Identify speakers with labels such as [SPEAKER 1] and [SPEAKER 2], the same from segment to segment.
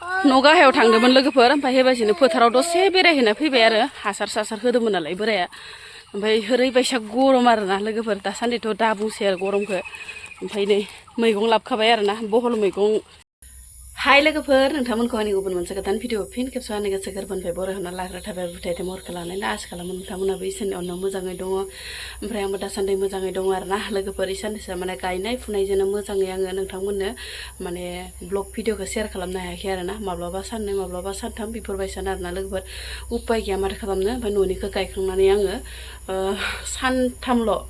[SPEAKER 1] न' गाहायाव थांदोंमोन लोगोफोर ओमफ्राय हेबासिनो फोथाराव दसे बेरायहैना फैबाय आरो हासार सासार होदोंमोन नालाय बोराया ओमफ्राय ओरैबायसा गरम आरोना लोगोफोर दासान्दिथ' दा बुंसै आरो गरमखौ ओमफ्राय नै मैगं लाबोखाबाय आरोना बहल मैगं हाय लोगोफोर नोंथांमोनखौ आंनि गुबुन मोनसे गोदान भिडिअ फिन खेबसे आंनि गोसो गोरबोनिफ्राय बर' होना लाग्रा थाबाय बुथायथे महरखौ लानानै आसा खालामो नोंथांमोनाबो इसोरनि अननायाव मोजाङै दङ ओमफ्राय आंबो दासान्दि मोजाङै दङ आरोना लोगोफोर इसोरनिसा माने गायनाय फुनायजोंनो मोजाङै आङो नोंथांमोननो माने ब्लग भिडिअखौ शेयार खालामनो हायाखै आरोना माब्लाबा साननै माब्लाबा सानथाम बेफोरबायसानो आरोना लोगोफोर उपाय गैया माथो खालामनो ओमफ्राय न'निखौ गायखांनानै आङो सानथामल'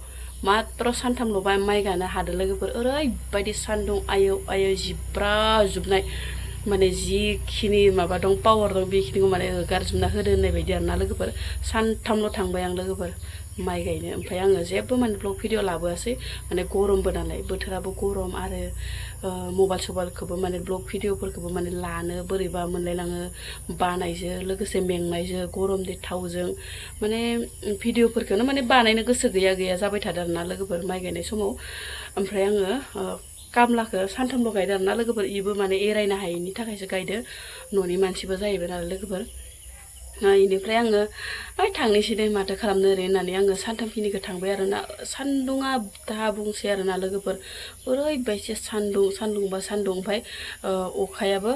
[SPEAKER 1] मात्र सानथामल' माइ गानो हादों लोगोफोर ओरैबायदि सान्दुं आयौ आयौ जिब्राजोबनाय माने जिखिनि माबा दं पावार दं बेखिनिखौ माने गारजोबना होदो होननाय बायदि आरोना लोगोफोर सानथामल' थांबाय आं लोगोफोर माइ गायनो ओमफ्राय आङो जेबो माने ब्लग भिडिअ लाबोआसै माने गरमबो नालाय बोथोराबो गरम आरो मबाइल सबाइलखौबो माने ब्लग भिडिअफोरखौबो माने लानो बोरैबा मोनलायलाङो बानायजों लोगोसे मेंनायजों गरमजों थावजों माने भिडिअफोरखौनो माने बानायनो गोसो गैया जाबाय थादों आरोना लोगोफोर माइ गायनाय समाव ओमफ्राय आङो खामलाखौ सानथामल' गायदों आरोना लोगोफोर इबो माने एरायनो हायैनि थाखायसो गायदो न'नि मानसिबो जाहैबाय नालाय लोगोफोर इनिफ्राय आङो थांनोसै दे माथो खालामनो ओरै होननानै आङो सानथामखिनिखौ थांबाय आरोना सान्दुङा दा बुंसै आरोना लोगोफोर ओरैबायदि सान्दुंबा सान्दुं ओमफ्राय अखायाबो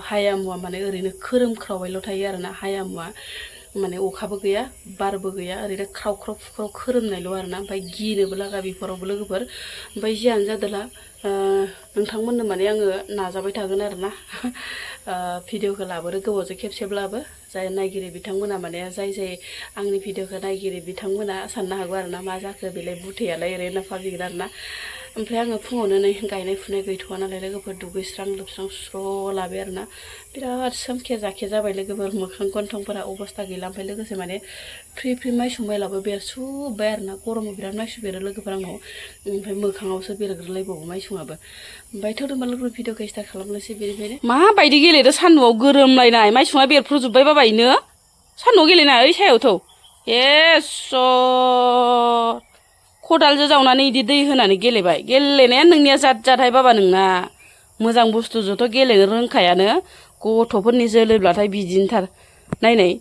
[SPEAKER 1] हाया मुवा माने ओरैनो खोरोमख्रावबायल' थायो आरोना हाया मुवा माने अखाबो गैया बारबो गैया ओरैनो ख्राव ख्राव फुख्राव खोरोमनायल' आरोना ओमफ्राय गिनोबो लागा बेफोरावबो लोगोफोर ओमफ्राय जियानो जादोला नोंथांमोननो माने आङो नाजाबाय थागोन आरोना भिडिअखौ लाबोनो गोबावजों खेबसेब्लाबो जाय नायगिरि बिथांमोना माने जाय आंनि भिडिअखौ नायगिरि बिथांमोना साननो हागौ आरोना मा जाखो बेलाय बुथैयालाय ओरै होनना भाबिगोन आरोना ओमफ्राय आङो फुङावनो नै गायनाय फुनाय गैथ'वा नालाय लोगोफोर दुगैस्रां लोबस्रां स्र' लाबाय आरोना बिराद सोमखे जाखे जाबाय लोगोफोर मोखां गन्थंफोरा अबस्था गैला ओमफ्राय लोगोसे माने फ्रि माइसुं माइलाबो बेरसुबाय आरोना गरमाव बिराद माइसुं बेरो लोगोफोर आंनाव ओमफ्राय मोखाङावसो बेरग्रोलायबावो माइसुङाबो ओमफ्राय थौदोंबा लोगोफोर भिडिअखौ स्टार्ट खालामनोसै बेनिफ्रायनो माबायदि गेलेदो सान्दुंआव गोरोमलायनाय माइसुङा बेरफ्रुजोब्बाय बाबायनो सान्दुंआव गेलेनाय ओइ सायावथ' खदालजों जावनानै इदि दै होनानै गेलेबाय गेलेनाया नोंनिया जादहाय बाबा नोंना मोजां बुस्थुजोंथ' गेलेनो रोंखायानो गथ'फोरनि जोलैब्लाथाय बिदिनोथार नायनाय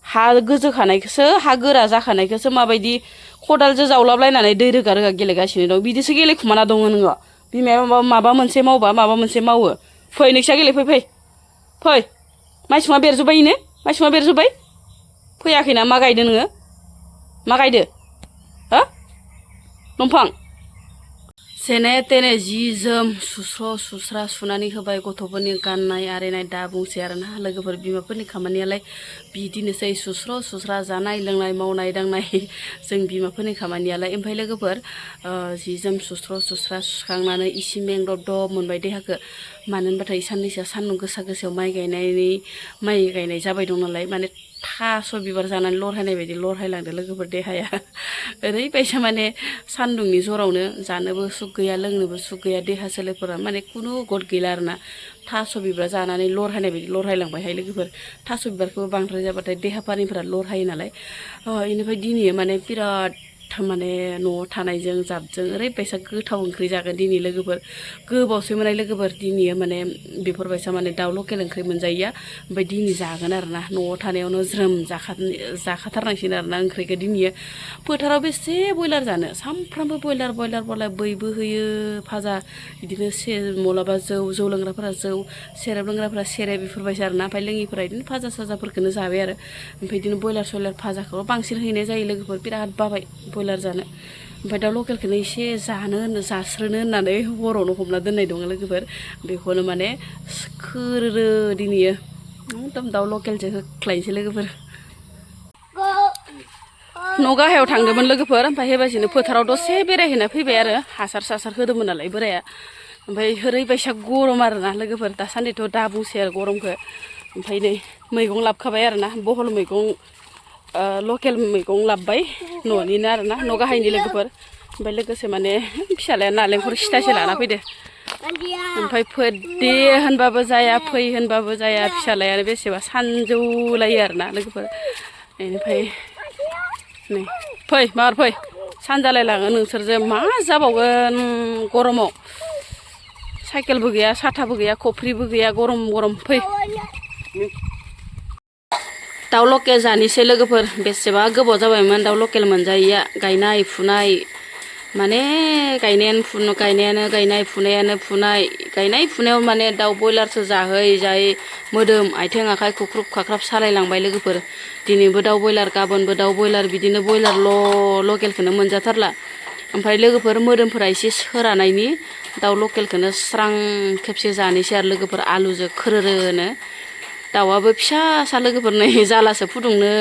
[SPEAKER 1] हा गोजोखानायखौसो हा गोरा जाखानायखौसो माबायदि खदालजों जावलाबलायनानै दै रोगा गेलेगासिनो दं बिदिसो गेलेखुमाना दङ नोङो बिमाया माबा मोनसे मावबा माबा मोनसे मावो फै नोंसा गेले फै माइसुङा बेरजोब्बाय इनो माइसुङा बेरजोब्बाय फैयाखैना मा गायदो नोङो मा गायदो हो दंफां जेने तेने जि जोम सुस्रा सुनानै होबाय गथ'फोरनि गाननाय आरिनाय दा बुंसै आरोना लोगोफोर बिमाफोरनि खामानियालाय बिदिनोसै सुस्रा जानाय लोंनाय मावनाय दांनाय जों बिमाफोरनि खामानियालाय ओमफ्राय लोगोफोर जि जोम सुस्रा सुखांनानै इसे मेंदब मोनबाय देहाखौ मानो होनबाथाय साननैसोआ सान्दुं गोसायाव माइ गायनाय जाबाय दं नालाय माने थास' बिबार जानानै लरहायनाय बायदि लरहायलांदो लोगोफोर देहाया ओरैबायसा माने सान्दुंनि जरावनो जानोबो सुख गैया लोंनोबो सुख गैया देहा सोलेरफोरा माने खुनु गद गैला आरोना थास' बिबार जानानै लरहायनाय बायदि लरहायलांबायहाय लोगोफोर थास' बिबारखौबो बांद्राय जाबाथाय देहा पानिफोरा लरहायो नालाय बेनिफ्राय दिनै माने बिराद माने न'आव थानायजों जाबजों ओरैबायसा गोथाव ओंख्रि जागोन दिनै लोगोफोर गोबावसै मोननाय लोगोफोर दिनै माने बेफोरबायसा माने दाउ लकेल ओंख्रि मोनजायैया ओमफ्राय दिनै जागोन आरोना न'आव थानायावनो ज्रोम जाखाथारनांसिगोन आरोना ओंख्रिखौ दिनै फोथाराव बेसे बयलार जानो सानफ्रामबो बयलार बैबो होयो भाजा बिदिनो माब्लाबा जौ लोंग्राफोरा जौ सेरेब लोंग्राफोरा सेरेब बेफोरबायसा आरोना ओमफ्राय लोङिफोरा बिदिनो भाजा साजाफोरखौनो जाबाय आरो ओमफ्राय बिदिनो बयलार सयलार भाजाखौ बांसिन हैनाय जायो लोगोफोर बिराद बाबाय बयलार जानो ओमफ्राय दाउ लकेलखौनो एसे जास्रोनो होननानै हरावनो हमना दोननाय दङ लोगोफोर बेखौनो माने खोरो दिनै एकदम दाउ लकेलजों होख्लायनोसै लोगोफोर न' गाहायाव थांदोंमोन लोगोफोर ओमफ्राय हेबासिनो फोथाराव दसे बेरायहैना फैबाय आरो हासार सासार होदोंमोन नालाय बोराया ओमफ्राय ओरैबायसा गरम आरोना लोगोफोर दासान्दिथ' दा बुंसै आरो गरमखौ ओमफ्राय नै मैगं लाबोखाबाय आरोना बहल मैगं लकेल मैगं लाबोबाय न'निनो आरोना न' गाहायनि लोगोफोर ओमफ्राय लोगोसे माने फिसालाया नालेंखर सिथासे लाना फैदो ओमफ्राय दे होनबाबो जाया फै होनबाबो जाया फिसालायानो बेसेबा सानजौलायो आरोना लोगोफोर बेनिफ्राय नै फै सानजालायलाङो नोंसोरजों मा जाबावगोन गरमाव साइकेलबो गैया साथाबो गैया खफ्रिबो गैया गरम गरम फै दाउ लकेल जानोसै लोगोफोर बेसेबा गोबाव जाबायमोन दाउ लकेल मोनजायैया गायनाय फुनाय माने गायनाय फुनायाव माने दाउ बयलारसो जाहै जायै मोदोम आथिं आखाइ खुख्रुब खाख्राब सालायलांबाय लोगोफोर दिनैबो दाउ बयलार गाबोनबो दाउ बयलार बिदिनो बयलार लकेलखौनो मोनजाथारला ओमफ्राय लोगोफोर मोदोमफोरा एसे सोरानायनि दाउ लकेलखौनो स्रां खेबसे जानोसै आरो लोगोफोर आलुजों खोरोरोनो दाउआबो फिसा लोगोफोर नै जालासो फुदुंनो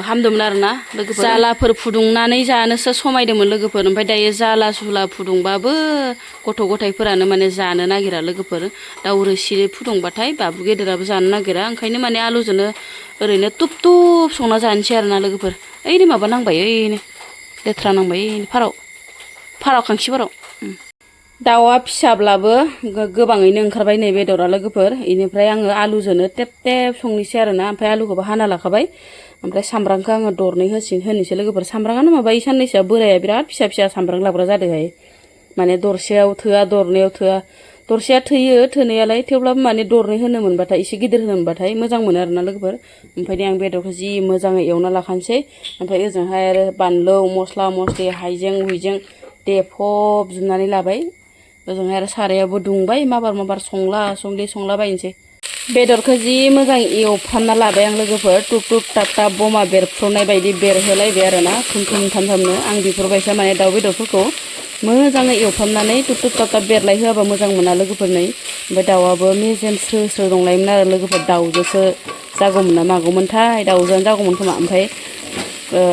[SPEAKER 1] हामदोंमोन आरोना लोगोफोर जालाफोर फुदुंनानै जानोसो समायदोंमोन लोगोफोर ओमफ्राय दायो जाला सुला फुदुंबाबो गथ' गथायफोरानो माने जानो नागिरा लोगोफोर दाउ रोसि फुदुंबाथाय बाबु गेदेराबो जानो नागिरा ओंखायनो माने आलुजोंनो ओरैनो तुप संना जानोसै आरोना लोगोफोर ओइनै माबा नांबाय ओइनै लेथ्रा नांबाय फाराव खांसि फाराव दाउआ फिसाब्लाबो गोबाङैनो ओंखारबाय नै बेदरा लोगोफोर इनिफ्राय आङो आलुजोंनो टेब संनोसै आरोना ओमफ्राय आलुखौबो हाना लाखाबाय ओमफ्राय सामब्रामखौ आङो दरनै होनोसै लोगोफोर सामब्रामानो माबा साननैसोआ बोराया बिराद फिसा सामब्राम लाग्रा जादोंहाय माने दरसेयाव थोआ दरनैयाव थोआ दरसेया थोयो थोनायालाय थेवब्लाबो माने दरनै होनो मोनबाथाय एसे गिदिर होनो मोनबाथाय मोजां मोनो आरोना लोगोफोर ओमफ्राय आं बेदरखौ जि मोजाङै एवना लाखानोसै ओमफ्राय ओजोंहाय आरो बानलु मस्ला मस्लि हाइजें हुइजें देफबजोबनानै लाबाय ओजोंहाय आरो सारायाबो दुंबाय माबार संला बायनोसै बेदरखौ जि मोजां एवफ्रामना लाबाय आं लोगोफोर टुप टाप बमा बेरफ्रुनाय बायदि बेरहोलायबाय आरोना थुम थामनो आं बेफोरबायसा माने दाउ बेदरफोरखौ मोजाङै एवफ्रामनानै टुप टाप बेरलाय होआबा मोजां मोना लोगोफोर नै ओमफ्राय दाउआबो मेजेम स्रो दंलायोमोन आरो लोगोफोर दाउजोंसो जागौमोन ना मागौमोनथाय दाउजों जागौमोन खोमा ओमफ्राय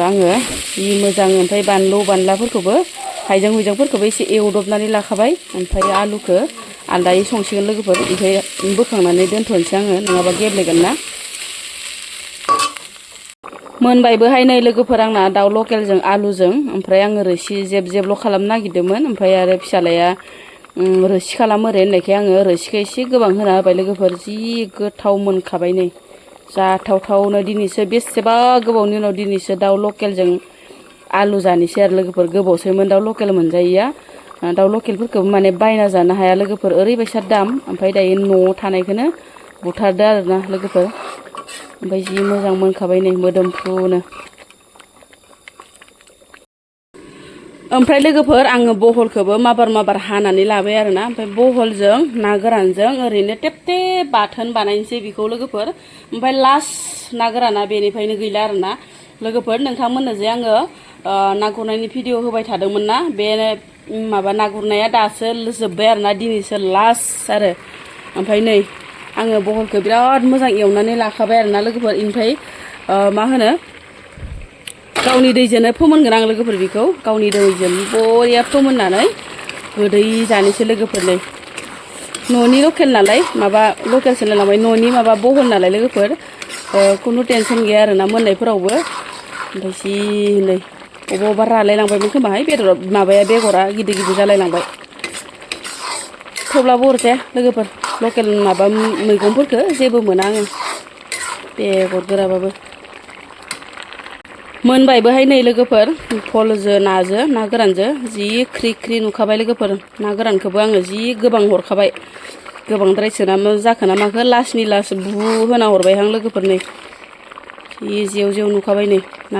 [SPEAKER 1] आङो जि मोजां ओमफ्राय बानलाफोरखौबो हाइजें हुइजेंफोरखौबो एसे एवदबनानै लाखाबाय ओमफ्राय आलुखौ आलदायै संसिगोन लोगोफोर ओमफ्राय बोखांनानै दोनथ'नोसै आङो नङाबा गेब्लेगोन ना मोनबायबोहाय नै लोगोफोर आंना दाउ लकेलजों आलुजों ओमफ्राय आङो रोसि जेबल' खालामनो नागिरदोंमोन ओमफ्राय आरो फिसालाया रोसि खालामो ओरै होननायखाय आङो रोसिखौ एसे गोबां होना होबाय लोगोफोर जि गोथाव मोनखाबाय नै जाथावनो दिनैसो बेसेबा गोबावनि उनाव दिनैसो दाउ लकेलजों आलु जानोसै आरो लोगोफोर गोबावसैमोन दाउ लकेल मोनजायैया दाउ लकेलफोरखौबो माने बायना जानो हाया लोगोफोर ओरैबायसा दाम ओमफ्राय दायो न'आव थानायखौनो बुथारदो आरोना लोगोफोर ओमफ्राय जि मोजां मोनखाबाय नै मोदोमफ्रुनो ओमफ्राय लोगोफोर आङो बहलखौबो माबार हानानै लाबाय आरोना ओमफ्राय बहलजों ना गोरानजों ओरैनो टेब बाथोन बानायनोसै बेखौ लोगोफोर ओमफ्राय लास्ट ना गोराना बेनिफ्रायनो गैला आरोना लोगोफोर नोंथांमोननो जे आङो ना गुरनायनि भिडिअ होबाय थादोंमोन ना बे माबा ना गुरनाया दासो जोब्बाय आरोना दिनैसो लास्ट आरो ओमफ्राय नै आङो बहलखौ बिराद मोजां एवनानै लाखाबाय आरोना लोगोफोर ओमफ्राय मा होनो गावनि दैजोंनो फोमोनगोन आं लोगोफोर बेखौ गावनि दैजों बरिया फोमोननानै गोदै जानोसै लोगोफोर नै न'नि लकेल नालाय माबा लकेलसो नालाय न'नि माबा बहल नालाय लोगोफोर खुनु टेनसन गैया आरोना मोननायफोरावबो ओमफ्राय जि नै अबेबा रालायलांबायमोन खोमाहाय बेदर माबाया बेगरा गिदिर जालायलांबाय थेवब्लाबो अरजाया लोगोफोर लकेल माबा मैगंफोरखौ जेबो मोना आङो बेगर गोराबाबो मोनबायबोहाय नै लोगोफोर फलजों नाजों ना गोरानजों जि ख्रि नुखाबाय लोगोफोर ना गोरानखौबो आङो जि गोबां हरखाबाय गोबांद्रायसो ना जाखो ना माखो लासनि लास बु होना हरबायहां लोगोफोर नै जि जेव नुखाबाय नै ना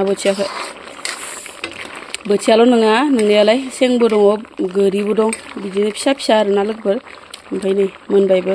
[SPEAKER 1] बोथियाल' नङा नोंनियालाय सेंबो दङ गोरिबो दं बिदिनो फिसा आरोना लोगोफोर ओमफ्राय नै मोनबायबो